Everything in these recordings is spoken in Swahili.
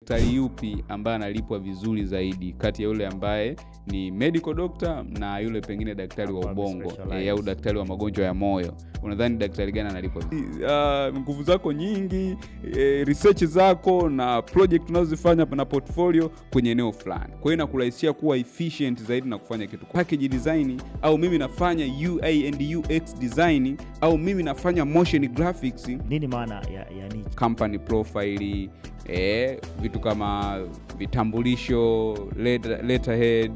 Daktari yupi ambaye analipwa vizuri zaidi kati ya yule ambaye ni medical doctor na yule pengine daktari wa ubongo au daktari wa magonjwa ya moyo? Unadhani daktari gani analipwa vizuri? Nguvu zako nyingi, research zako na project unazozifanya na portfolio kwenye eneo fulani. Kwa hiyo inakurahisishia kuwa efficient zaidi na kufanya kitu. Package design, au mimi nafanya UI and UX design, au mimi nafanya motion graphics. Nini maana ya niche? Company profile, vitu kama vitambulisho, letterhead,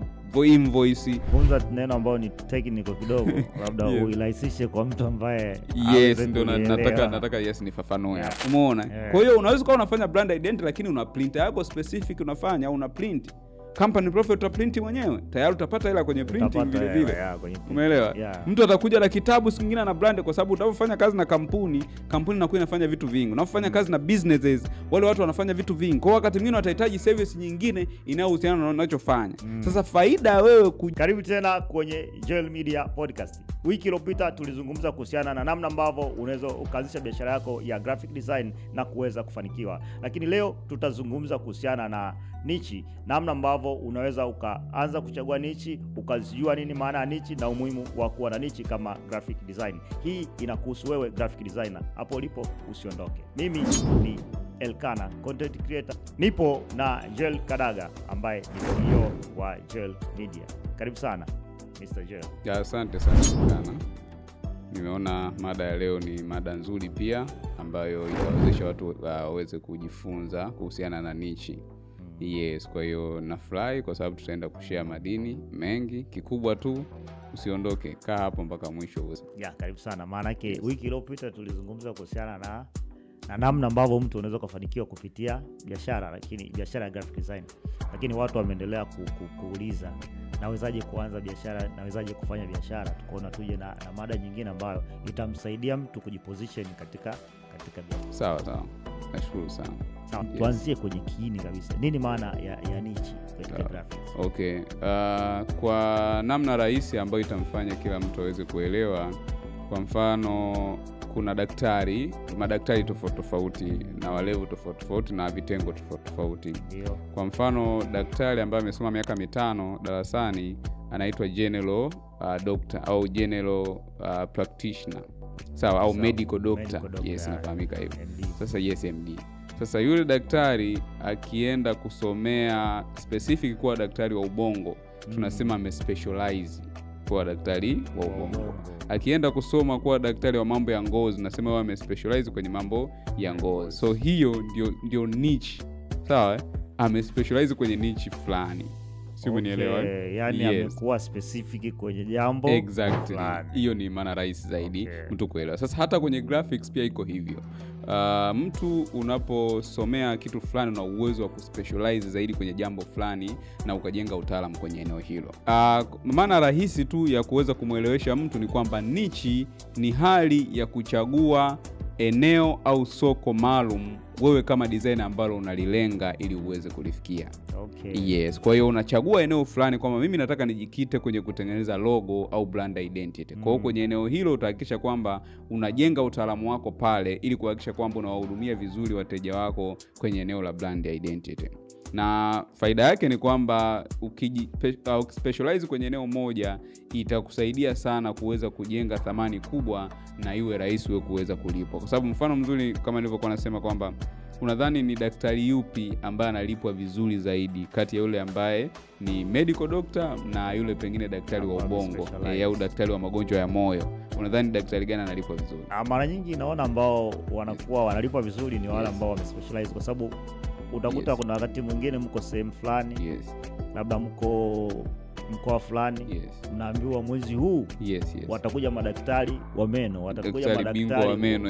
invoice. Funza neno ambao ni technical kidogo, labda uirahisishe kwa mtu ambaye yes, ndio nataka yes nifafanue. Yeah. Umeona? Yeah. Kwa hiyo unaweza kuwa unafanya brand identity lakini una printer yako specific unafanya au una print company profile utaprint mwenyewe, tayari utapata hela kwenye printing vile vile. Umeelewa? Yeah. Mtu atakuja na kitabu siku nyingine na brand, kwa sababu unapofanya kazi na kampuni, kampuni inakuwa inafanya vitu vingi. Unapofanya kazi na businesses, wale watu wanafanya vitu vingi. Kwa wakati mwingine watahitaji service nyingine inayohusiana na unachofanya. Sasa faida wewe Karibu tena kwenye Joel Media Podcast. Wiki iliyopita tulizungumza kuhusiana na namna ambavyo unaweza ukaanzisha biashara yako ya graphic design na kuweza kufanikiwa. Lakini leo tutazungumza kuhusiana na niche, namna ambavyo unaweza ukaanza kuchagua niche, ukazijua nini maana ya niche na umuhimu wa kuwa na niche kama graphic design. Hii inakuhusu wewe graphic designer. Hapo ulipo usiondoke. Mimi ni Elkana, content creator. Nipo na Joel Kadaga ambaye ni CEO wa Joel Media. Karibu sana Mr. Joel. Ya, asante sana. Nimeona mada ya leo ni mada nzuri pia ambayo itawezesha watu waweze kujifunza kuhusiana na niche. Yes, kwa hiyo nafurahi kwa sababu tutaenda kushare madini mengi. Kikubwa tu usiondoke, kaa hapo mpaka mwisho. Ya, karibu sana. Maana yake wiki iliyopita tulizungumza kuhusiana na namna ambavyo mtu unaweza kufanikiwa kupitia biashara, lakini biashara ya graphic design. Lakini watu wameendelea kuuliza nawezaje kuanza biashara, nawezaje kufanya biashara. Tukaona tuje na mada nyingine ambayo itamsaidia mtu kujiposition katika biashara. Sawa sawa. Nashukuru sana. Sawa, yes. Tuanzie kwenye kiini kabisa. Nini maana ya niche katika graphics? Okay. Kwa namna rahisi ambayo itamfanya kila mtu aweze kuelewa, kwa mfano kuna daktari, madaktari tofauti tofauti na walevu tofauti tofauti na vitengo tofauti tofauti. Kwa mfano daktari ambaye amesoma miaka 5 darasani anaitwa general doctor au general practitioner. Sawa, au medical doctor. Yes, inafahamika hivyo. Sasa yes, MD. Sasa yule daktari akienda kusomea specific kuwa daktari wa ubongo, tunasema amespecialize kuwa daktari wa ubongo. Akienda kusoma kuwa daktari wa mambo ya ngozi, tunasema yeye amespecialize kwenye mambo ya ngozi. So hiyo ndio niche. Sawa? Amespecialize kwenye niche fulani. Si umenielewa? Okay, yani yes, amekuwa specific kwenye jambo. Exactly. Hiyo ni maana rahisi zaidi mtu kuelewa. Sasa hata kwenye graphics pia iko hivyo. Mtu unaposomea kitu fulani una uwezo wa kuspecialize zaidi kwenye jambo fulani na ukajenga utaalamu kwenye eneo hilo. Maana rahisi tu ya kuweza kumuelewesha mtu ni kwamba niche ni hali ya kuchagua eneo au soko maalum wewe kama designer ambalo unalilenga ili uweze kulifikia. Okay. Yes, kwa hiyo unachagua eneo fulani kwamba mimi nataka nijikite kwenye kutengeneza logo au brand identity. Kwa hiyo kwenye eneo hilo utahakikisha kwamba unajenga utaalamu wako pale ili kuhakikisha kwamba unawahudumia vizuri wateja wako kwenye eneo la brand identity. Na faida yake ni kwamba ukispecialize kwenye eneo moja itakusaidia sana kuweza kujenga thamani kubwa na iwe rahisi wewe kuweza kulipwa. Kwa sababu mfano mzuri kama nilivyokuwa nasema kwamba unadhani ni daktari yupi ambaye analipwa vizuri zaidi kati ya yule ambaye ni medical doctor na yule pengine daktari wa ubongo au daktari wa magonjwa ya moyo? Unadhani daktari gani analipwa vizuri? Mara nyingi naona ambao wanakuwa wanalipwa vizuri ni wale ambao wamespecialize, kwa sababu utakuta kuna wakati mwingine mko sehemu fulani, labda mko mkoa fulani, mnaambiwa mwezi huu watakuja madaktari wa meno, watakuja madaktari bingwa wa meno,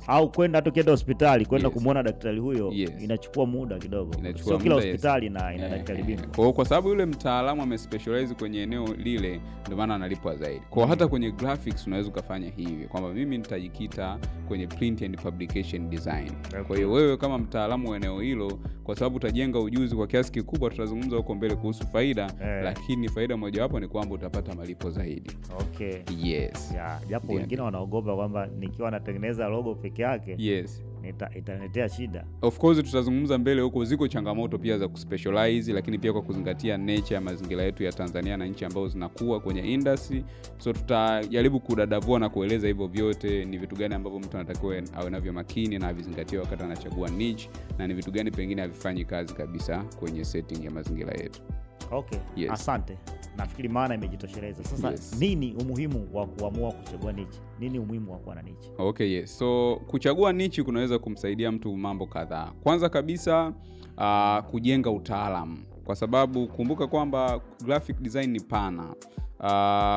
au kwenda hata kwenda hospitali kwenda kumuona daktari huyo, inachukua muda kidogo. Sio kila hospitali ina daktari bingwa. Kwa hiyo kwa sababu yule mtaalamu amespecialize kwenye eneo lile ndio maana analipwa zaidi. Kwa hata kwenye graphics unaweza ukafanya hivi kwamba mimi nitajikita kwenye print and publication design. Kwa hiyo wewe kama mtaalamu wa eneo hilo, kwa sababu utajenga ujuzi kwa kiasi kikubwa, tutazungumza huko mbele kuhusu faida, lakini faida mojawapo ni kwamba utapata malipo zaidi. Okay. Yes. Ya, japo wengine wanaogopa kwamba nikiwa natengeneza logo peke yake, Itaniletea shida. Of course tutazungumza mbele huko, ziko changamoto pia za kuspecialize, lakini pia kwa kuzingatia nature ya mazingira yetu ya Tanzania na nchi ambazo zinakuwa kwenye industry. So tutajaribu kudadavua na kueleza hivyo vyote, ni vitu gani ambavyo mtu anatakiwa awe navyo makini na avizingatie wakati anachagua niche, na ni vitu gani pengine havifanyi kazi kabisa kwenye setting ya mazingira yetu. Okay. Yes. Asante. Nafikiri maana imejitosheleza. Sasa Yes. nini umuhimu wa kuamua kuchagua niche? Nini umuhimu wa kuwa na niche? Okay, yes. So kuchagua niche kunaweza kumsaidia mtu mambo kadhaa. Kwanza kabisa, kujenga utaalamu, kwa sababu kumbuka kwamba graphic design ni pana.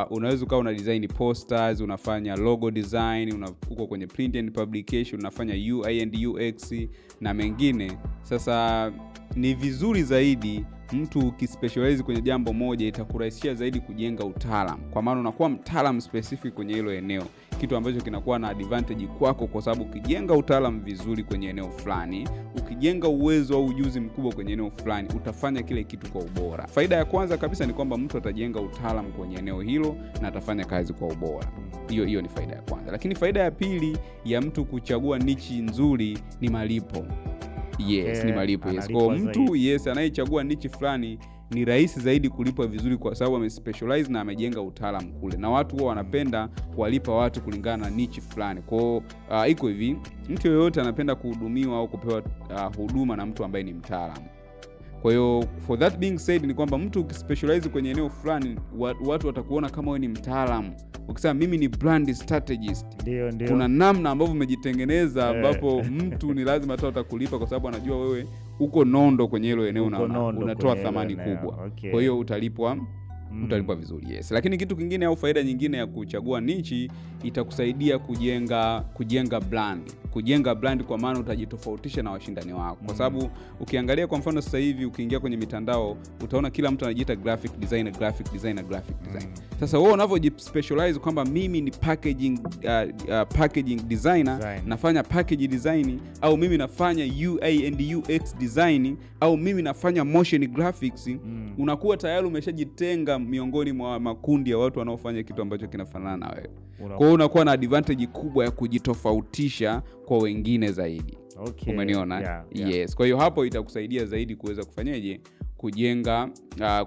Unaweza ukawa una design posters, unafanya logo design, uko kwenye print and publication, unafanya UI and UX na mengine. Sasa ni vizuri zaidi mtu ukispecialize kwenye jambo moja, itakurahisishia zaidi kujenga utaalamu, kwa maana unakuwa mtaalamu specific kwenye hilo eneo, kitu ambacho kinakuwa na advantage kwako, kwa sababu ukijenga utaalamu vizuri kwenye eneo fulani, ukijenga uwezo au ujuzi mkubwa kwenye eneo fulani, utafanya kile kitu kwa ubora. Faida ya kwanza kabisa ni kwamba mtu atajenga utaalamu kwenye eneo hilo na atafanya kazi kwa ubora. Hiyo ni faida ya kwanza. Lakini faida ya pili ya mtu kuchagua niche nzuri ni malipo. Yes, ni malipo. Yes. Kwa mtu yes, anayechagua niche fulani ni rahisi zaidi kulipwa vizuri, kwa sababu amespecialize na amejenga utaalamu kule, na watu huwa wanapenda kuwalipa watu kulingana na niche fulani. Kwa hiyo iko hivi, mtu yeyote anapenda kuhudumiwa au kupewa huduma na mtu ambaye ni mtaalamu. Kwa hiyo for that being said ni kwamba mtu ukispecialize kwenye eneo fulani, watu watakuona kama wewe ni mtaalamu. Ukisema mimi ni brand strategist, ndio. Kuna namna ambavyo umejitengeneza ambapo mtu ni lazima hata atakulipa, kwa sababu anajua wewe uko nondo kwenye hilo eneo na unatoa thamani kubwa. Okay. Kwa hiyo utalipwa utalipwa vizuri. Yes. Lakini kitu kingine au faida nyingine ya kuchagua niche, itakusaidia kujenga brand. Kujenga brand kwa maana utajitofautisha na washindani wako. Kwa sababu ukiangalia kwa mfano sasa hivi ukiingia kwenye mitandao utaona kila mtu anajiita graphic designer, graphic designer, graphic designer. Sasa wewe unavyojispecialize kwamba mimi ni packaging designer, nafanya package design, au mimi nafanya UI and UX design, au mimi nafanya motion graphics, unakuwa tayari umeshajitenga miongoni mwa makundi ya watu wanaofanya kitu ambacho kinafanana na wewe. Kwa hiyo unakuwa na advantage kubwa ya kujitofautisha kwa wengine zaidi. Okay. Umeniona? Yeah, yeah. Yes. Kwa hiyo hapo itakusaidia zaidi kuweza kufanyaje,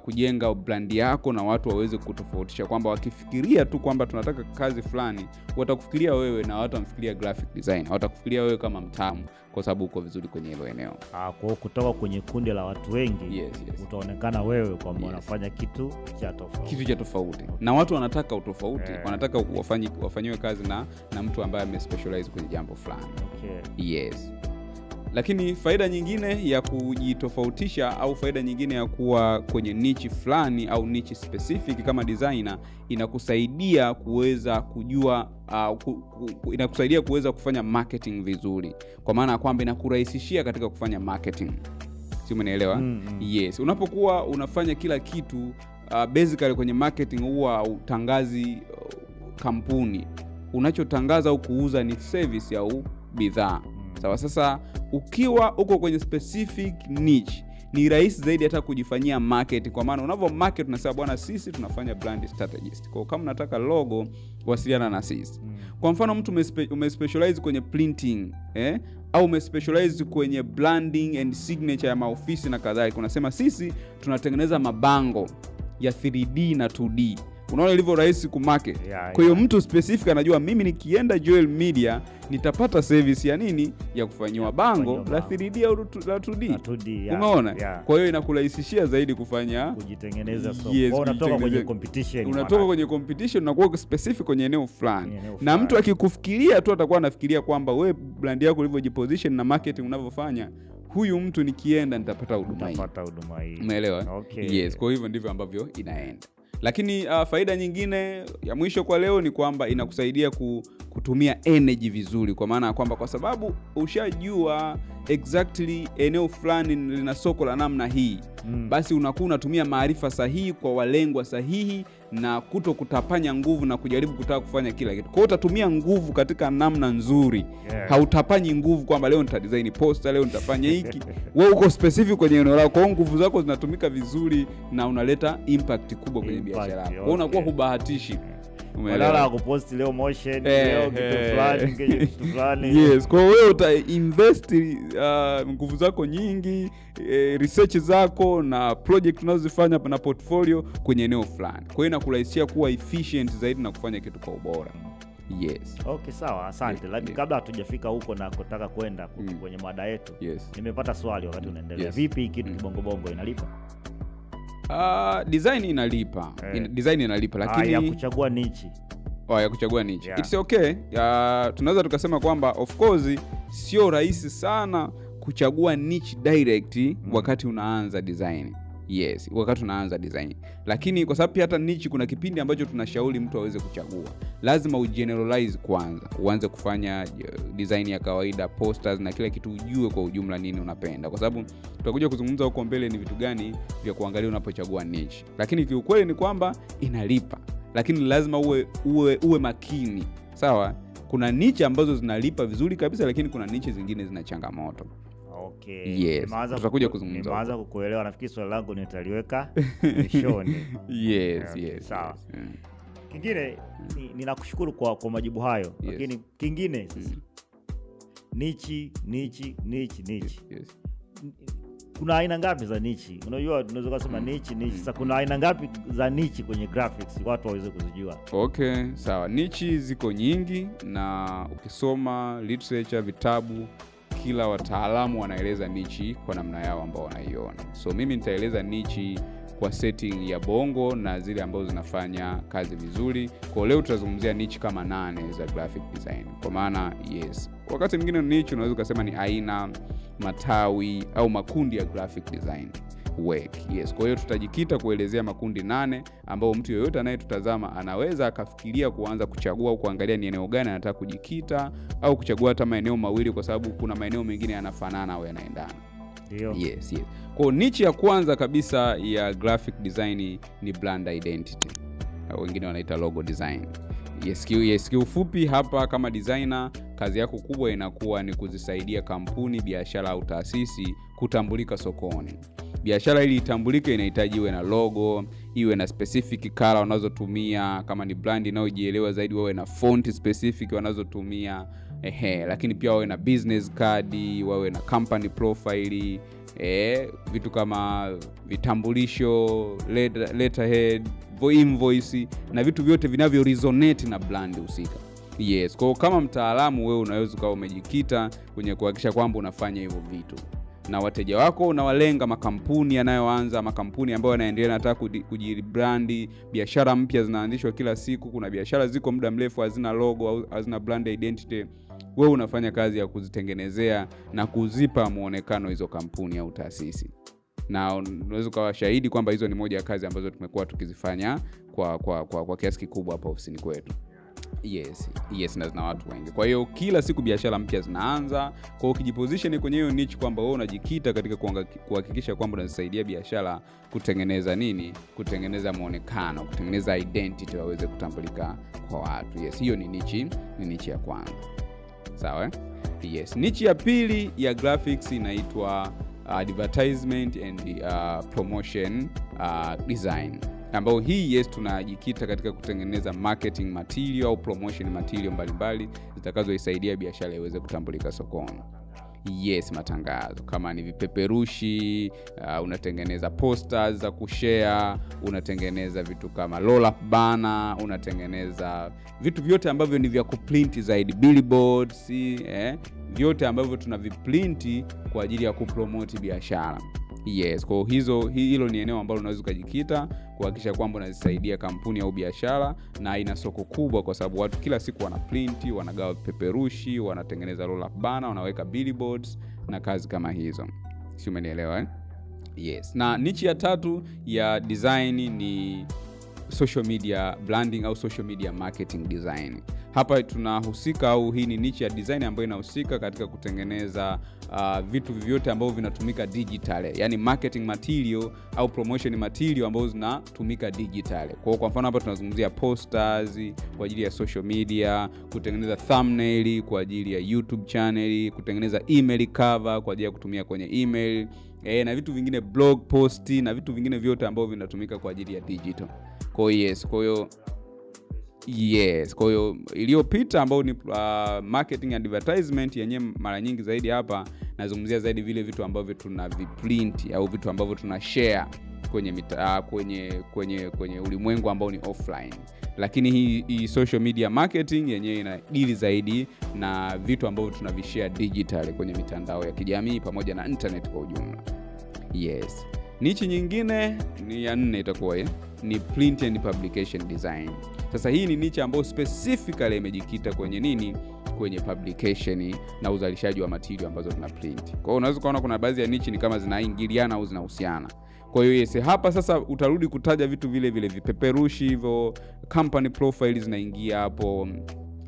kujenga brand yako na watu waweze kutofautisha, kwamba wakifikiria tu kwamba tunataka kazi fulani, watakufikiria wewe na watamfikiria graphic designer, watakufikiria wewe kama mtaalamu, kwa sababu uko vizuri kwenye hilo eneo. Kwa hiyo kutoka kwenye kundi la watu wengi, yes. Utaonekana wewe kwamba unafanya kitu cha tofauti. Kitu cha tofauti. Okay. Na watu wanataka utofauti, wanataka wafanyiwe kazi na mtu ambaye amespecialize kwenye jambo fulani. Okay. Yes. Lakini faida nyingine ya kujitofautisha au faida nyingine ya kuwa kwenye niche fulani au niche specific kama designer, inakusaidia kuweza kujua inakusaidia kuweza kufanya marketing vizuri, kwa maana kwamba inakurahisishia katika kufanya marketing. Si umenielewa? Yes. Unapokuwa unafanya kila kitu basically kwenye marketing huwa utangazi kampuni. Unachotangaza au kuuza ni service au bidhaa. Sawa. Sasa ukiwa uko kwenye specific niche ni rahisi zaidi hata kujifanyia market, kwa maana unavyo market unasema bwana sisi tunafanya brand strategist. Kwa kama unataka logo wasiliana na sisi. Kwa mfano mtu umespecialize kwenye printing, au umespecialize kwenye branding and signature ya maofisi na kadhalika, unasema sisi tunatengeneza mabango ya 3D na 2D. Unaona ilivyo rahisi kumarket. Kwa hiyo mtu specific anajua mimi nikienda Joel Media nitapata service ya nini? Ya kufanyiwa bango la 3D au la 2D. Umeona? Kwa hiyo inakurahisishia zaidi kufanya kujitengeneza soko. Yes, unatoka kwenye competition. Unatoka kwenye competition na kuwa specific kwenye eneo fulani. Na mtu akikufikiria tu atakuwa anafikiria kwamba wewe brand yako ulivyojiposition na marketing unavyofanya, huyu mtu nikienda nitapata huduma hii. Nitapata huduma hii. Umeelewa? Okay. Yes, kwa hivyo ndivyo ambavyo inaenda. Lakini faida nyingine ya mwisho kwa leo ni kwamba inakusaidia kutumia energy vizuri, kwa maana kwamba kwa sababu ushajua exactly eneo fulani lina soko la namna hii, Basi unakuwa unatumia maarifa sahihi kwa walengwa sahihi na kuto kutapanya nguvu na kujaribu kutaka kufanya kila kitu. Kwa hiyo utatumia nguvu katika namna nzuri. Hautapanyi nguvu kwamba leo nita design poster, leo nitafanya hiki. Wewe uko specific kwenye eneo lako, kwa hiyo nguvu zako zinatumika vizuri na unaleta impact kubwa kwenye biashara yako. Kwa hiyo unakuwa hubahatishi. Badala ya kupost leo motion, leo kitu fulani, kesho kitu fulani. Yes, kwa hiyo wewe uta invest nguvu zako nyingi, research zako na project unazozifanya na portfolio kwenye eneo fulani. Kwa hiyo inakurahisishia kuwa efficient zaidi na kufanya kitu kwa ubora. Yes. Okay, sawa, asante. Lakini kabla hatujafika huko na kutaka kwenda kwenye mada yetu, nimepata swali wakati unaendelea. Vipi kitu kibongo bongo inalipa? Design inalipa. Design inalipa, lakini ya kuchagua niche. Oh, ya kuchagua niche. It's okay. Tunaweza tukasema kwamba of course sio rahisi sana kuchagua niche direct wakati unaanza design. Yes, wakati unaanza design. Lakini kwa sababu pia hata niche kuna kipindi ambacho tunashauri mtu aweze kuchagua. Lazima ugeneralize kwanza. Uanze kufanya design ya kawaida, posters na kila kitu, ujue kwa ujumla nini unapenda. Kwa sababu tutakuja kuzungumza huko mbele ni vitu gani vya kuangalia unapochagua niche. Lakini kiukweli ni kwamba inalipa. Lakini lazima uwe makini. Sawa? Kuna niche ambazo zinalipa vizuri kabisa, lakini kuna niche zingine zina changamoto. Okay. Yes. Tutakuja kuzungumza. Nimeanza kukuelewa, nafikiri swali langu nitaliweka mwishoni. Yes, okay, yes. Sawa. Yes. Kingine ninakushukuru kwa majibu hayo. Lakini kingine sasa. Niche, niche, niche, niche. Yes. Kuna aina ngapi za niche? Unajua tunaweza kusema niche, niche. Sasa kuna aina ngapi za niche kwenye graphics watu waweze kuzijua? Okay, sawa. Niche ziko nyingi na ukisoma literature, vitabu, kila wataalamu wanaeleza niche kwa namna yao ambao wanaiona. So mimi nitaeleza niche kwa setting ya Bongo na zile ambazo zinafanya kazi vizuri. Kwa leo tutazungumzia niche kama 8 za graphic design. Kwa maana yes, wakati mwingine niche unaweza kusema ni aina, matawi au makundi ya graphic design work. Yes, kwa hiyo tutajikita kuelezea makundi 8 ambao mtu yeyote anayetutazama anaweza akafikiria kuanza kuchagua au kuangalia ni eneo gani anataka kujikita au kuchagua hata maeneo mawili, kwa sababu kuna maeneo mengine yanafanana au yanaendana. Ndio. Yes, yes. Kwa niche ya kwanza kabisa ya graphic design ni brand identity. Wengine wanaita logo design. Yes, kiufupi hapa kama designer kazi yako kubwa inakuwa ni kuzisaidia kampuni, biashara au taasisi kutambulika sokoni. Biashara ili itambulike inahitaji iwe na logo, iwe na specific color wanazotumia, kama ni brand inayojielewa zaidi wawe na font specific wanazotumia, lakini pia wawe na business card, wawe na company profile, vitu kama vitambulisho, letterhead, invoice na vitu vyote vinavyo resonate na brand husika. Yes, kwa kama mtaalamu wewe unaweza ukawa umejikita kwenye kuhakikisha kwamba unafanya hivyo vitu. Na wateja wako unawalenga makampuni yanayoanza, makampuni ambayo yanaendelea nataka kujibrandi, biashara mpya zinaanzishwa kila siku, kuna biashara ziko muda mrefu hazina logo au hazina brand identity. Wewe unafanya kazi ya kuzitengenezea na kuzipa muonekano hizo kampuni au taasisi. Na unaweza kuwa shahidi kwamba hizo ni moja ya kazi ambazo tumekuwa tukizifanya kwa kiasi kikubwa hapa ofisini kwetu. Yes, yes, na zina watu wengi. Kwa hiyo kila siku biashara mpya zinaanza. Kwa hiyo ukijiposition kwenye hiyo niche kwamba wewe unajikita katika kuhakikisha kwamba unasaidia biashara kutengeneza nini? Kutengeneza muonekano, kutengeneza identity waweze kutambulika kwa watu. Yes, hiyo ni niche, ni niche ya kwanza. Sawa? Yes, niche ya pili ya graphics inaitwa advertisement and promotion design. Ambao hii yes tunajikita katika kutengeneza marketing material au promotion material mbalimbali zitakazoisaidia biashara iweze kutambulika sokoni. Yes, matangazo kama ni vipeperushi, unatengeneza posters za kushare, unatengeneza vitu kama roll up banner, unatengeneza vitu vyote ambavyo ni vya kuprint zaidi, billboards, vyote ambavyo tunaviprinti kwa ajili ya kupromote biashara. Yes, kwa hizo hilo ni eneo ambalo unaweza ukajikita kuhakikisha kwamba unazisaidia kampuni au biashara, na ina soko kubwa kwa sababu watu kila siku wana print, wanagawa peperushi, wanatengeneza roll up banner, wanaweka billboards na kazi kama hizo. Si umenielewa eh? Yes. Na niche ya tatu ya design ni social media branding au social media marketing design. Hapa tunahusika au hii ni niche ya design ambayo inahusika katika kutengeneza vitu vyote ambavyo vinatumika digitally, yani marketing material au promotion material ambazo zinatumika digitally. Kwa hiyo kwa mfano hapa tunazungumzia posters kwa ajili ya social media, kutengeneza thumbnail kwa ajili ya YouTube channel, kutengeneza email cover kwa ajili ya kutumia kwenye email, na vitu vingine, blog post na vitu vingine vyote ambavyo vinatumika kwa ajili ya digital. Kwa hiyo yes, kwa hiyo yes, kwa hiyo iliyopita ambayo ni marketing advertisement yenyewe, mara nyingi zaidi hapa nazungumzia zaidi vile vitu ambavyo tunaviprint au vitu ambavyo tuna share kwenye kwenye ulimwengu ambao ni offline. Lakini hii social media marketing yenyewe ina deal zaidi na vitu ambavyo tunavishare digitally kwenye mitandao ya kijamii pamoja na internet kwa ujumla. Yes. Niche nyingine ni ya nne itakuwa ni print and publication design. Sasa hii ni niche ambayo specifically imejikita kwenye nini? Kwenye publication na uzalishaji wa material ambazo tuna print. Kwa hiyo unaweza kuona kuna baadhi ya niche ni kama zinaingiliana au zinahusiana. Kwa hiyo yes, hapa sasa utarudi kutaja vitu vile vile vipeperushi hivyo, company profile zinaingia hapo,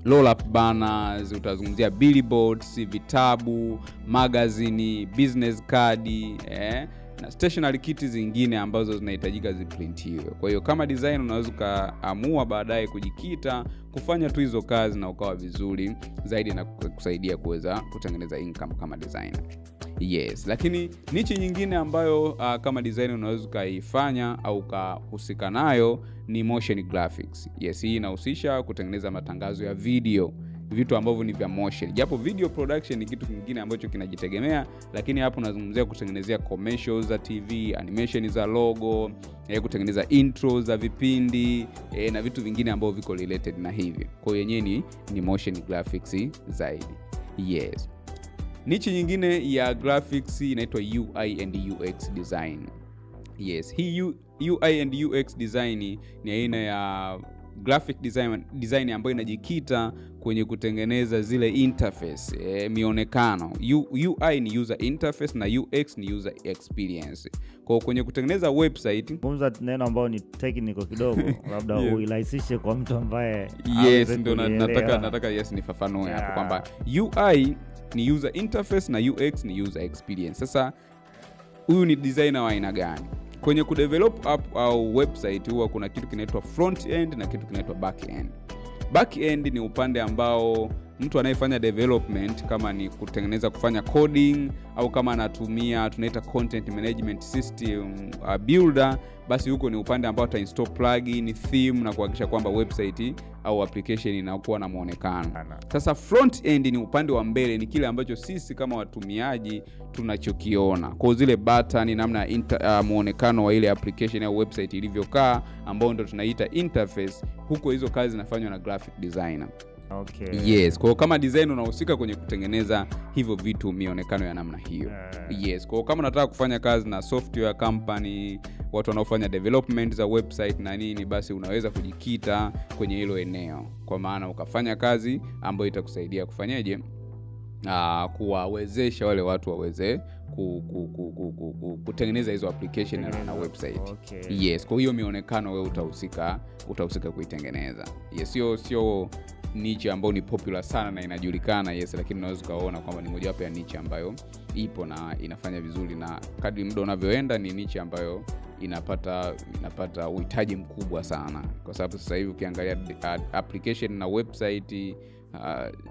roll up banners, utazungumzia billboards, vitabu, magazine, business card, na stationary kit zingine ambazo zinahitajika ziprintiwe. Kwa hiyo kama design unaweza ukaamua baadaye kujikita kufanya tu hizo kazi na ukawa vizuri zaidi na kusaidia kuweza kutengeneza income kama designer. Yes, lakini niche nyingine ambayo kama designer unaweza ukaifanya au ukahusika nayo ni motion graphics. Yes, hii inahusisha kutengeneza matangazo ya video, vitu ambavyo ni vya motion. Japo video production ni kitu kingine ambacho kinajitegemea, lakini hapo nazungumzia kutengenezea commercials za TV, animation za logo, kutengeneza intro za vipindi, na vitu vingine ambavyo viko related na hivyo. Kwa hiyo yenyewe ni motion graphics zaidi. Yes. Niche nyingine ya graphics inaitwa UI and UX design. Yes, hii UI and UX design ni aina ya graphic design ambayo inajikita kwenye kutengeneza zile interface, mionekano. UI ni user interface na UX ni user experience. Kwa kwenye kutengeneza website, gumza neno ambao ni technical kidogo, labda yes, uirahisishe kwa mtu ambaye yes, ndio nataka yes nifafanue hapo kwamba UI ni user interface na UX ni user experience. Sasa huyu ni designer wa aina gani? Kwenye kudevelop app au website huwa kuna kitu kinaitwa front end na kitu kinaitwa back end. Back end ni upande ambao mtu anayefanya development, kama ni kutengeneza, kufanya coding, au kama anatumia tunaita content management system builder, basi huko ni upande ambao ata install plugin, theme na kuhakikisha kwamba website au application inakuwa na muonekano. Sasa front end ni upande wa mbele, ni kile ambacho sisi kama watumiaji tunachokiona. Kwa zile button, namna muonekano wa ile application au website ilivyokaa, ambao ndio tunaita interface. Huko hizo kazi zinafanywa na graphic designer. Okay. Yes, kwa kama design unahusika kwenye kutengeneza hivyo vitu, mionekano ya namna hiyo. Yes, kwa kama unataka kufanya kazi na software company, watu wanaofanya development za website na nini, basi unaweza kujikita kwenye hilo eneo. Kwa maana ukafanya kazi ambayo itakusaidia kufanyaje? Kuwawezesha wale watu waweze kutengeneza hizo application na website. Okay. Yes, kwa hiyo mionekano wewe utahusika kuitengeneza. Yes, sio niche ambayo ni popular sana na inajulikana, yes, lakini unaweza ukaona kwamba ni mojawapo ya niche ambayo ipo na inafanya vizuri, na kadri muda unavyoenda ni niche ambayo inapata uhitaji mkubwa sana, kwa sababu sasa hivi ukiangalia application na website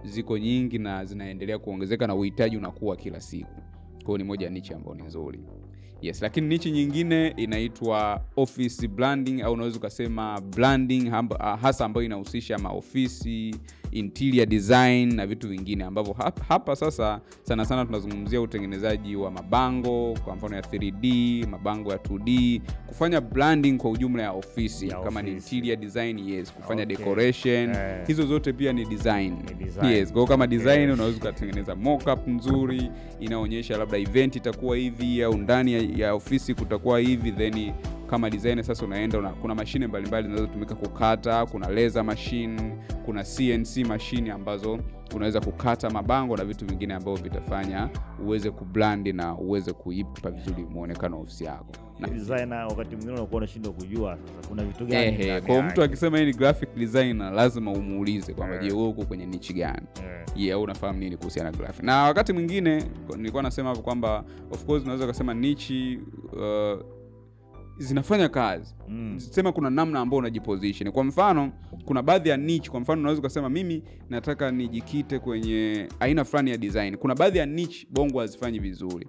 ziko nyingi na zinaendelea kuongezeka na uhitaji unakuwa kila siku. Kwa hiyo ni moja ya niche ambayo ni nzuri. Yes, lakini niche nyingine inaitwa office branding, au unaweza ukasema branding, hasa ambayo inahusisha maofisi, interior design na vitu vingine ambavyo hapa sasa sana sana tunazungumzia utengenezaji wa mabango, kwa mfano ya 3D, mabango ya 2D, kufanya branding kwa ujumla ya ofisi, ya kama ofisi. Ni interior design, yes, kufanya decoration, hizo zote pia ni design. Ni design. Yes, kwa kama design unaweza ukatengeneza mock-up nzuri inaonyesha labda event itakuwa hivi au ndani ya ofisi kutakuwa hivi, then kama designer sasa unaenda kuna mashine mbalimbali zinazotumika kukata, kuna laser machine, Kuna CNC machine ambazo unaweza kukata mabango na vitu vingine ambavyo vitafanya uweze kubrand na uweze kuipa vizuri muonekano wa ofisi yako. Na designer wakati mwingine unakuwa unashindwa kujua sasa kuna vitu gani. Kwa mtu akisema yeye ni graphic designer lazima umuulize kwamba je, wewe uko kwenye niche gani? Yeah, unafahamu nini kuhusiana na graphic? Na wakati mwingine nilikuwa nasema hapo kwamba of course unaweza kusema niche zinafanya kazi. Sema kuna namna ambayo unajiposition. Kwa mfano kuna baadhi ya niche, kwa mfano unaweza kusema mimi nataka nijikite kwenye aina fulani ya design. Kuna baadhi ya niche bongo hazifanyi vizuri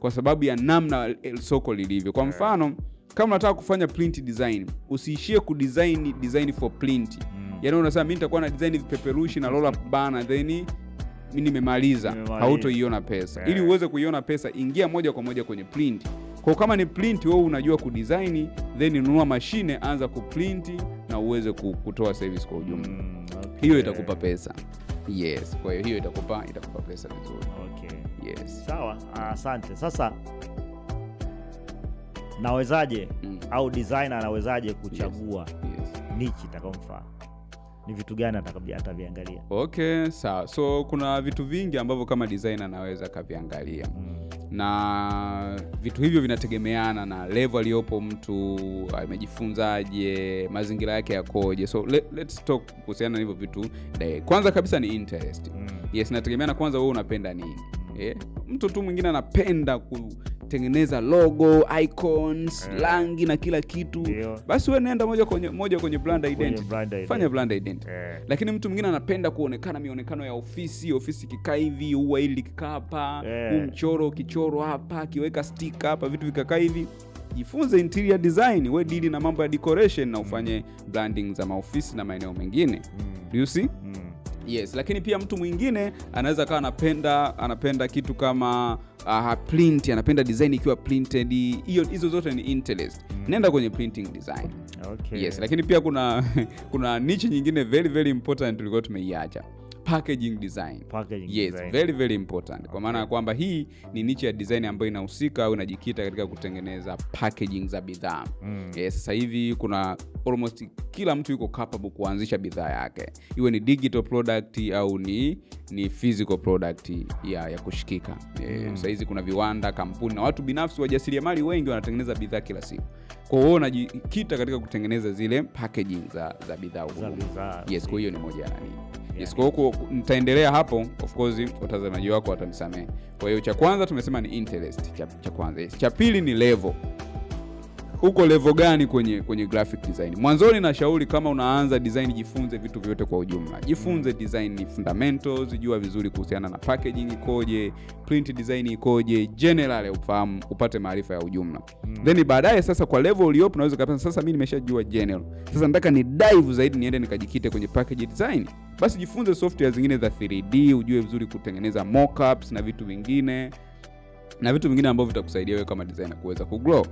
kwa sababu ya namna soko lilivyo. Kwa mfano kama unataka kufanya print design, usiishie kudesign design for print. Yaani unasema mimi nitakuwa na design vipeperushi na roll up banner then mimi nimemaliza, hautoiona pesa. Ili uweze kuiona pesa, ingia moja kwa moja kwenye print. Kwa kama ni print wewe unajua kudesign, then nunua mashine, anza kuprint na uweze kutoa service kwa ujumla. Okay. Hiyo itakupa pesa. Yes, kwa hiyo hiyo itakupa pesa vizuri. Okay. Yes. Sawa, asante. Sasa nawezaje au designer anawezaje kuchagua niche itakayomfaa? Ni vitu gani ataviangalia? Okay, sawa. So kuna vitu vingi ambavyo kama designer anaweza kaviangalia. Na vitu hivyo vinategemeana na level aliyopo mtu, amejifunzaje, mazingira yake yakoje. So let's talk kuhusiana na hivyo vitu. Kwanza kabisa ni interest. Yes, inategemeana kwanza wewe unapenda nini. Mtu tu mwingine anapenda kutengeneza logo, icons, rangi na kila kitu. Basi wewe nenda moja kwenye brand identity. Fanya brand identity. Lakini mtu mwingine anapenda kuonekana mionekano ya ofisi, ofisi kikaa hivi, huwa hili likikaa hapa, huu mchoro kichoro hapa, kiweka sticker hapa, vitu vikakaa hivi. Jifunze interior design, wewe deal na mambo ya decoration na ufanye branding za maofisi na maeneo mengine. Do you see? Yes, lakini pia mtu mwingine anaweza kawa anapenda kitu kama print, anapenda design ikiwa printed. Hiyo hizo zote ni interest. Nenda kwenye printing design. Okay. Yes, lakini pia kuna niche nyingine very very important tulikuwa tumeiacha. Packaging design. Packaging yes, design. Very very important. Kwa maana kwamba hii ni niche ya design ambayo inahusika au inajikita katika kutengeneza packaging za bidhaa. Yes, sasa hivi kuna almost kila mtu yuko capable kuanzisha bidhaa yake. Iwe ni digital product au ni physical product ya kushikika. Sasa hizi kuna viwanda, kampuni na watu binafsi wajasiriamali wengi wanatengeneza bidhaa kila siku. Kwa hiyo unajikita katika kutengeneza zile packaging za bidhaa huko. Yes, kwa hiyo ni moja ya nani. Yes, kwa hiyo nitaendelea hapo, of course watazamaji wako watanisamehe. Kwa hiyo cha kwanza tumesema ni interest, cha kwanza. Yes. Cha pili ni level. Uko level gani kwenye graphic design? Mwanzoni nashauri kama unaanza design jifunze vitu vyote kwa ujumla. Jifunze design fundamentals, jua vizuri kuhusiana na packaging ikoje, print design ikoje, general ufahamu, upate maarifa ya ujumla. Then baadaye sasa kwa level uliopo unaweza kupata sasa mimi nimeshajua general. Sasa nataka ni dive zaidi niende nikajikite kwenye package design. Basi jifunze software zingine za 3D, ujue vizuri kutengeneza mockups na vitu vingine. Na vitu vingine ambavyo vitakusaidia wewe kama designer kuweza kugrow.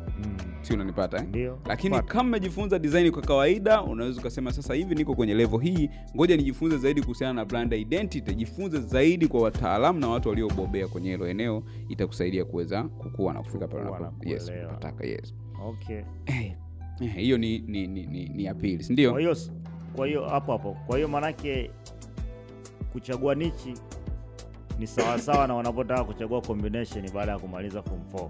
Si unanipata eh? Ndio. Lakini kama umejifunza design kwa kawaida, unaweza ukasema sasa hivi niko kwenye level hii, ngoja nijifunze zaidi kuhusiana na brand identity, jifunze zaidi kwa wataalamu na watu waliobobea kwenye hilo eneo, itakusaidia kuweza kukua na kufika pale unapo. Yes, unataka, yes. Okay. Hiyo ni ya pili, si ndio? Kwa hiyo hapo. Kwa hiyo manake kuchagua niche ni sawa sawa na wanapotaka kuchagua combination baada ya kumaliza form 4.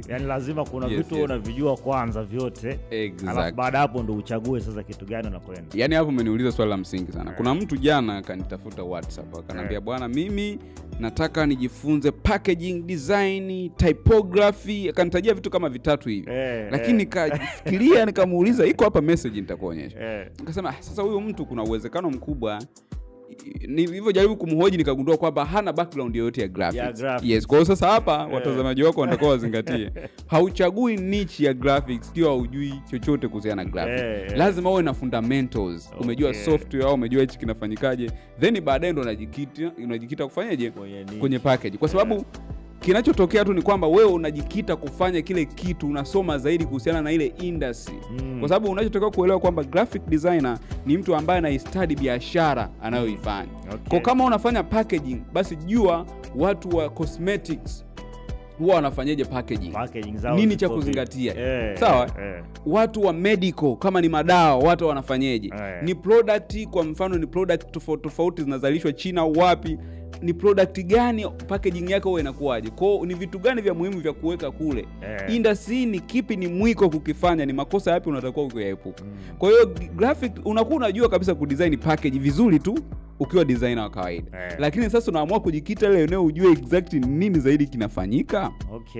Yaani lazima kuna vitu unavijua kwanza vyote. Exactly. Alafu baada hapo ndo uchague sasa kitu gani unakwenda. Yaani hapo umeniuliza swali la msingi sana. Kuna mtu jana akanitafuta WhatsApp akaniambia bwana mimi nataka nijifunze packaging design, typography, akanitajia vitu kama vitatu hivi. Lakini nikafikiria nikamuuliza iko hapa message nitakuonyesha. Nikasema sasa huyu mtu kuna uwezekano mkubwa nilivyojaribu kumhoji nikagundua kwamba hana background yoyote ya graphics. Yes, kwa hiyo sasa hapa watazamaji wako wanatakiwa wazingatie. Hauchagui niche ya graphics sio haujui chochote kuhusiana na graphics. Lazima uwe na fundamentals. Okay. Umejua software au umejua hichi kinafanyikaje, then baadaye ndo unajikita kufanyaje kwenye package. Kwa sababu kinachotokea tu ni kwamba wewe unajikita kufanya kile kitu, unasoma zaidi kuhusiana na ile industry. Kwa sababu unachotokea kuelewa kwamba graphic designer ni mtu ambaye anaistudy biashara anayoifanya. Okay. Kwa kama unafanya packaging, basi jua watu wa cosmetics huwa wanafanyaje packaging, Packaging zao nini cha ziko vipi? kuzingatia, sawa? Watu wa medical kama ni madawa, watu wanafanyeje? Ni product, kwa mfano ni product tofauti tofauti zinazalishwa China au wapi, ni product gani, packaging yake huwa inakuwaje, kwao ni vitu gani vya muhimu vya kuweka kule, industry ni kipi ni mwiko kukifanya, ni makosa yapi unatakiwa kuyaepuka. Kwa hiyo graphic unakuwa unajua kabisa kudesign package vizuri tu ukiwa designer wa kawaida, lakini sasa unaamua kujikita ile eneo ujue exactly nini zaidi kinafanyika.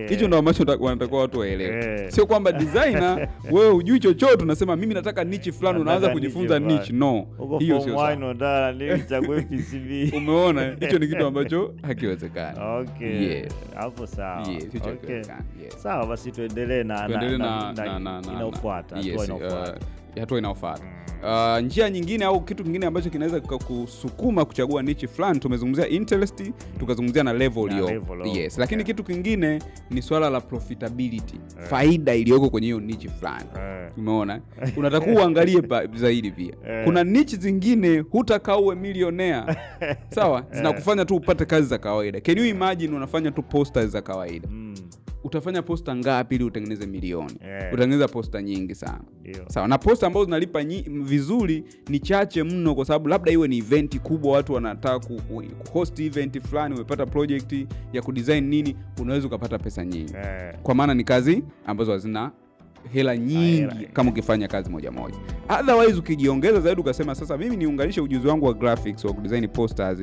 Hicho ndo ambacho wanatakiwa watu waelewe. Sio kwamba designer wewe hujui chochote unasema mimi nataka niche fulani, unaanza Nataka kujifunza niche niche. No, Huko hiyo form sio sawa. 1 unataka nini, chague PCB. Umeona, hicho ni kitu ambacho hakiwezekani. Okay. Yes. Hapo sawa. Yes, hicho Okay. hakiwezekani. Yes. Sawa, basi tuendelee na Tuendelee inayofuata, hatua yes, inayofuata. hatua inayofuata. Njia nyingine au kitu kingine ambacho kinaweza kukusukuma kuchagua niche fulani, tumezungumzia interest, tukazungumzia na level Na uliopo. level uliopo, Yes, lakini yeah. kitu kingine ni swala la profitability, faida iliyoko kwenye hiyo niche fulani. Umeona, unatakiwa uangalie zaidi pia. Kuna niche zingine hutakaa uwe millionaire, sawa, zinakufanya tu upate kazi za kawaida. Can you imagine unafanya tu posters za kawaida? Utafanya posta ngapi ili utengeneze milioni? Utatengeneza posta nyingi sana. Sawa, na posta ambazo zinalipa vizuri ni chache mno, kwa sababu labda iwe ni event kubwa, watu wanataka kuhost event fulani, umepata project ya kudesign nini, unaweza ukapata pesa nyingi. Kwa maana ni kazi ambazo hazina hela nyingi Hela. kama ukifanya kazi moja moja. Otherwise ukijiongeza zaidi ukasema sasa mimi niunganishe ujuzi wangu wa graphics wa kudesign posters,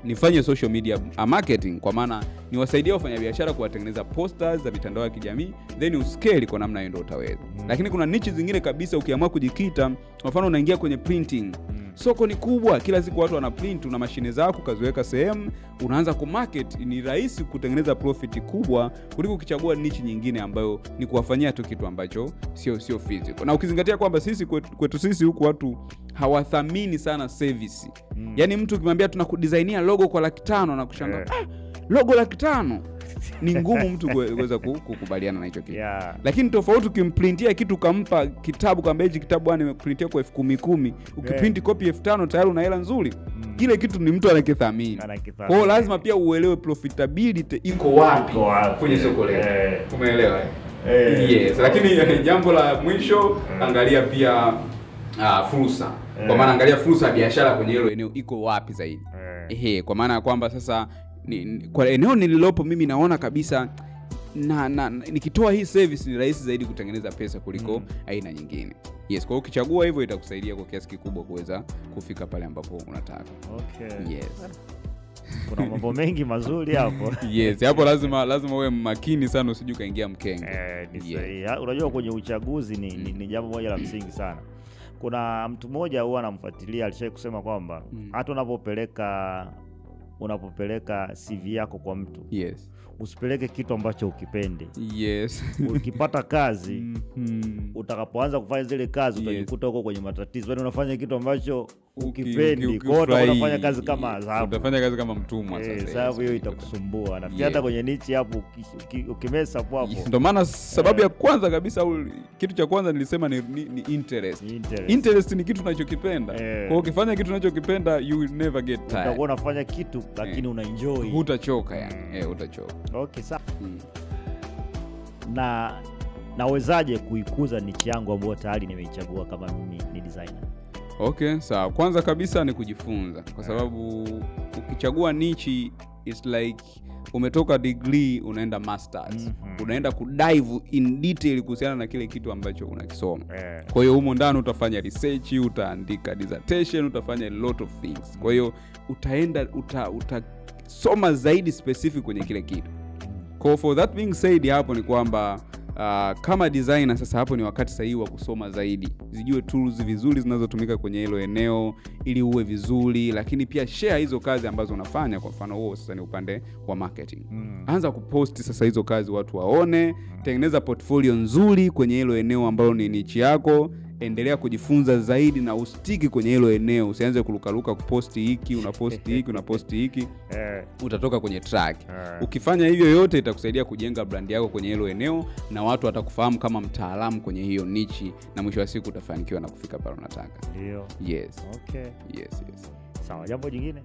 nifanye social media marketing, kwa maana niwasaidie wafanyabiashara kuwatengeneza posters za mitandao ya kijamii, then uscale kwa namna hiyo ndio utaweza. Lakini kuna niche zingine kabisa ukiamua kujikita, kwa mfano unaingia kwenye printing. Soko ni kubwa, kila siku watu wana print, una mashine zako ukaziweka sehemu, unaanza kumarket, ni rahisi kutengeneza profit kubwa kuliko ukichagua niche nyingine ambayo ni kuwafanyia tu kitu ambacho sio physical. Na ukizingatia kwamba sisi kwetu sisi huku watu hawathamini sana service. Yaani mtu ukimwambia tunakudesignia logo kwa 500,000 na kushangaa, logo 500,000 ni ngumu mtu kuweza kukubaliana na hicho kitu. Lakini tofauti ukimprintia kitu ukampa kitabu kwamba hichi kitabu bwana nimekuprintia kwa 10,000, ukiprint copy 5,000 tayari una hela nzuri. Kile kitu ni mtu anakithamini. Anakithamini. Kwa hiyo lazima pia uelewe profitability iko wapi Iko wapi. kwenye soko letu. Umeelewa? Yes, lakini jambo la mwisho, angalia pia fursa. Kwa maana angalia fursa ya biashara kwenye hilo eneo iko wapi zaidi. Ehe, kwa maana ya kwamba sasa kwa eneo nililopo mimi naona kabisa na nikitoa hii service ni rahisi zaidi kutengeneza pesa kuliko aina nyingine. Yes, kwa hiyo ukichagua hivyo itakusaidia kwa kiasi kikubwa kuweza kufika pale ambapo unataka. Yes. Kuna mambo mengi mazuri hapo. Yes, hapo lazima uwe makini sana usije ukaingia mkenge. Ni sahihi. Unajua kwenye uchaguzi ni jambo moja la msingi sana. Kuna mtu mmoja huwa anamfuatilia, alishawahi kusema kwamba hata unapopeleka CV yako kwa mtu, usipeleke kitu ambacho ukipende. Ukipata kazi, utakapoanza kufanya zile kazi, utajikuta uko kwenye matatizo. Yaani unafanya kitu ambacho ukipendi. Kwa hiyo utakuwa unafanya kazi kama adhabu. Utafanya kazi kama mtumwa sasa. Sababu hiyo itakusumbua. Nafikiri hata kwenye niche hapo ukimesa hapo hapo. Ndio maana sababu ya kwanza kabisa au kitu cha kwanza nilisema ni interest. Ni interest. Interest ni kitu unachokipenda. Kwa hiyo ukifanya kitu unachokipenda you will never get tired. Utakuwa unafanya kitu lakini una enjoy. Hutachoka yani. Hutachoka. Okay, sawa. Na nawezaje kuikuza niche yangu ambayo tayari nimeichagua kama mimi ni designer? Okay, sawa. Kwanza kabisa ni kujifunza, kwa sababu ukichagua niche it's like umetoka degree unaenda masters. Unaenda kudive in detail kuhusiana na kile kitu ambacho unakisoma. Kwa hiyo humo ndani utafanya research, utaandika dissertation, utafanya a lot of things. Kwa hiyo utasoma zaidi specific kwenye kile kitu. Kwa for that being said, hapo ni kwamba kama designer sasa hapo ni wakati sahihi wa kusoma zaidi, zijue tools vizuri zinazotumika kwenye hilo eneo ili uwe vizuri, lakini pia share hizo kazi ambazo unafanya. Kwa mfano huo sasa ni upande wa marketing. Anza kupost sasa hizo kazi watu waone, tengeneza portfolio nzuri kwenye hilo eneo ambalo ni niche yako. Endelea kujifunza zaidi na ustiki kwenye hilo eneo, usianze kurukaruka kuposti hiki, unaposti hiki, unaposti hiki. Utatoka kwenye track. Ukifanya hivyo yote itakusaidia kujenga brand yako kwenye hilo eneo na watu watakufahamu kama mtaalamu kwenye hiyo niche, na mwisho wa siku utafanikiwa na kufika pale unataka. Ndio. Yes. Okay. Yes, yes. Sawa, jambo jingine?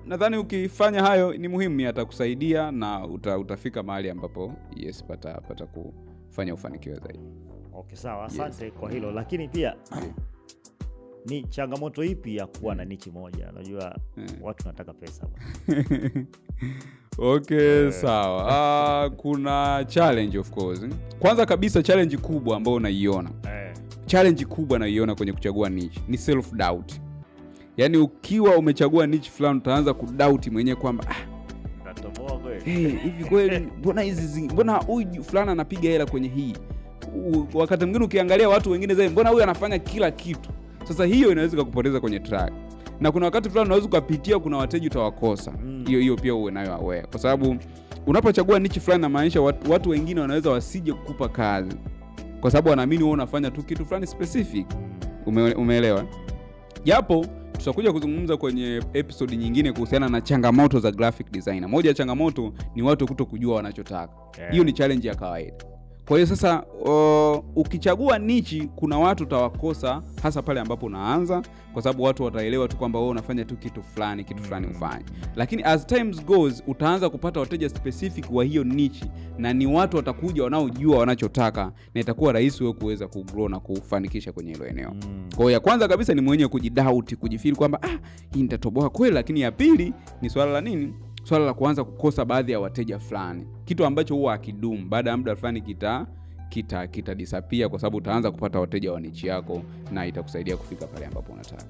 Nadhani ukifanya hayo ni muhimu, yatakusaidia na utafika mahali ambapo yes, pata kufanya ufanikiwe zaidi. Okay, sawa, asante. Yes. Kwa hilo. Lakini pia ni changamoto ipi ya kuwa na niche moja? Unajua watu wanataka pesa bwana. Okay, sawa. Kuna challenge of course. Kwanza kabisa challenge kubwa ambayo unaiona. Challenge kubwa naiona kwenye kuchagua niche ni self doubt. Yaani ukiwa umechagua niche fulani utaanza kudoubt mwenyewe kwamba nitatoboa kweli. Hivi kweli mbona hizi, mbona huyu fulani anapiga hela kwenye hii? Wakati mwingine ukiangalia watu wengine zaidi, mbona huyu anafanya kila kitu? Sasa hiyo inaweza kukupoteza kwenye track. Na kuna wakati fulani unaweza ukapitia, kuna wateja utawakosa. Hiyo pia uwe nayo aware. Kwa sababu unapochagua niche fulani inamaanisha watu wengine wanaweza wasije kukupa kazi. Kwa sababu wanaamini wewe unafanya tu kitu fulani specific. Umeelewa? Japo tutakuja kuzungumza kwenye episode nyingine kuhusiana na changamoto za graphic designer. Moja ya changamoto ni watu kutokujua wanachotaka. Hiyo ni challenge ya kawaida. Kwa hiyo sasa ukichagua niche kuna watu utawakosa, hasa pale ambapo unaanza, kwa sababu watu wataelewa tu kwamba wewe unafanya tu kitu fulani, kitu fulani ufanye. Lakini as times goes utaanza kupata wateja specific wa hiyo niche, na ni watu watakuja wanaojua wanachotaka, na itakuwa rahisi wewe kuweza kugrow na kufanikisha kwenye hilo eneo. Kwa hiyo ya kwanza kabisa ni mwenyewe kujidoubt, kujifeel kwamba hii nitatoboa kweli. Lakini ya pili ni swala la nini? Swala la kuanza kukosa baadhi ya wateja fulani, kitu ambacho huwa hakidumu. Baada ya muda fulani kita disappear, kwa sababu utaanza kupata wateja wa niche yako na itakusaidia kufika pale ambapo unataka.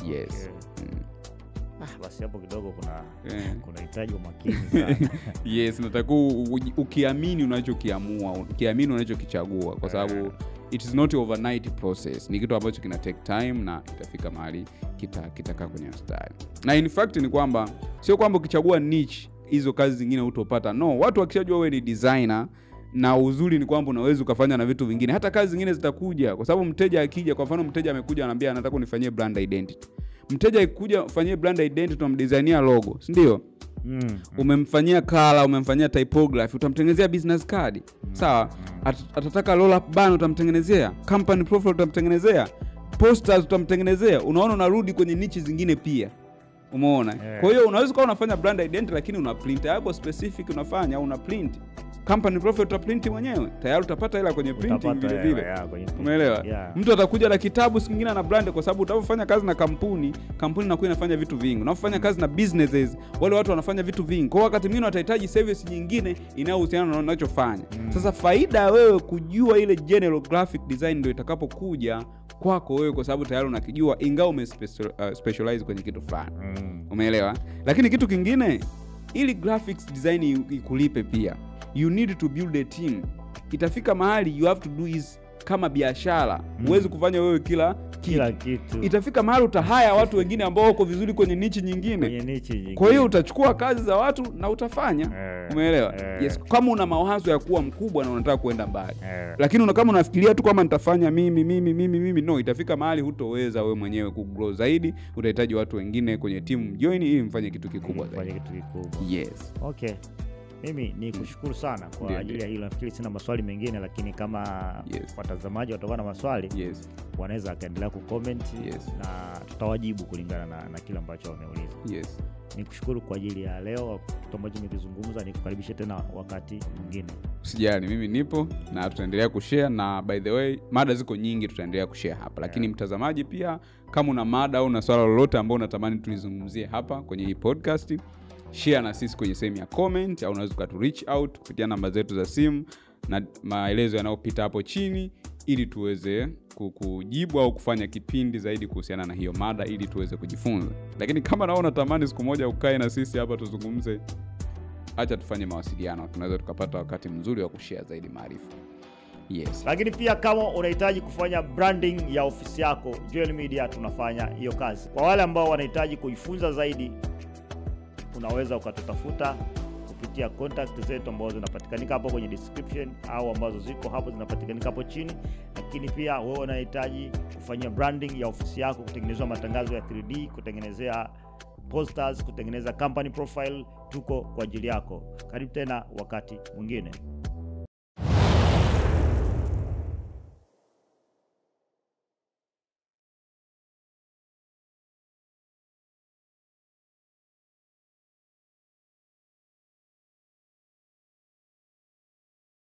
Yes. Okay. Basi hapo kidogo kuna hitaji umakini sana. Yes, nataka ukiamini unachokiamua, ukiamini unachokichagua, kwa sababu it is not overnight process. Ni kitu ambacho kina take time na itafika mahali kitakaa kwenye mstari. Na in fact ni kwamba sio kwamba ukichagua niche hizo kazi zingine hutopata. No, watu wakishajua wewe ni designer, na uzuri ni kwamba unaweza ukafanya na vitu vingine. Hata kazi zingine zitakuja, kwa sababu mteja akija, kwa mfano mteja amekuja anambia anataka unifanyie brand identity. Mteja akikuja ufanyie brand identity, unamdesignia logo, si ndio? Umemfanyia color, umemfanyia typography, utamtengenezea business card. Sawa? Atataka roll up banner utamtengenezea, company profile utamtengenezea, posters utamtengenezea. Unaona unarudi kwenye niche zingine pia. Umeona? Kwa hiyo unaweza kuwa unafanya brand identity lakini una printer yako specific unafanya, au una print company profile utaprint mwenyewe, tayari utapata hela kwenye printing vile vile. Umeelewa? Mtu atakuja na kitabu siku nyingine ana brand, kwa sababu utapofanya kazi na kampuni, kampuni inakuwa inafanya vitu vingi. Unapofanya kazi na businesses, wale watu wanafanya vitu vingi. Kwa wakati mwingine watahitaji service nyingine inayohusiana na unachofanya. Sasa faida wewe kujua ile general graphic design ndio itakapokuja kwako wewe, kwa sababu tayari unakijua, ingawa ume specialize kwenye kitu fulani. Umeelewa? Lakini kitu kingine, ili graphics design ikulipe pia, you need to build a team. Itafika mahali you have to do is kama biashara. Huwezi kufanya wewe kila kitu. Itafika mahali utahaya watu wengine ambao wako vizuri kwenye niche nyingine. Kwa hiyo utachukua kazi za watu na utafanya. Umeelewa? Yes, kama una mawazo ya kuwa mkubwa na unataka kuenda mbali. Lakini kama unafikiria tu kama nitafanya mimi, no, itafika mahali hutoweza wewe mwenyewe kugrow zaidi. Utahitaji watu wengine kwenye team join ili mfanye kitu kikubwa zaidi. Yes. Okay. Mimi ni kushukuru sana kwa ajili ya hilo. Nafikiri sina maswali mengine, lakini kama watazamaji watakuwa na maswali, wanaweza kaendelea kucomment na tutawajibu kulingana na kile ambacho wameuliza. Yes. Nikushukuru kwa ajili ya leo, kitu ambacho nimekizungumza, nikukaribishe tena wakati mwingine. Usijali, mimi nipo na tutaendelea kushare, na by the way mada ziko nyingi tutaendelea kushare hapa. Lakini mtazamaji pia, kama una mada au una swala lolote ambalo unatamani tulizungumzie hapa kwenye hii podcast, share na sisi kwenye sehemu ya comment, au unaweza ukatu reach out kupitia namba zetu za simu na maelezo yanayopita hapo chini, ili tuweze kujibu au kufanya kipindi zaidi kuhusiana na hiyo mada ili tuweze kujifunza. Lakini kama naona unatamani siku moja ukae na sisi hapa tuzungumze, acha tufanye mawasiliano, tunaweza tukapata wakati mzuri wa kushare zaidi maarifa. Yes. Lakini pia kama unahitaji kufanya branding ya ofisi yako, Joel Media tunafanya hiyo kazi. Kwa wale ambao wanahitaji kujifunza zaidi, unaweza ukatutafuta kupitia contact zetu ambazo zinapatikanika hapo kwenye description au ambazo ziko hapo zinapatikanika hapo chini. Lakini pia wewe unahitaji kufanya branding ya ofisi yako, kutengenezea matangazo ya 3D, kutengenezea posters, kutengeneza company profile, tuko kwa ajili yako. Karibu tena wakati mwingine.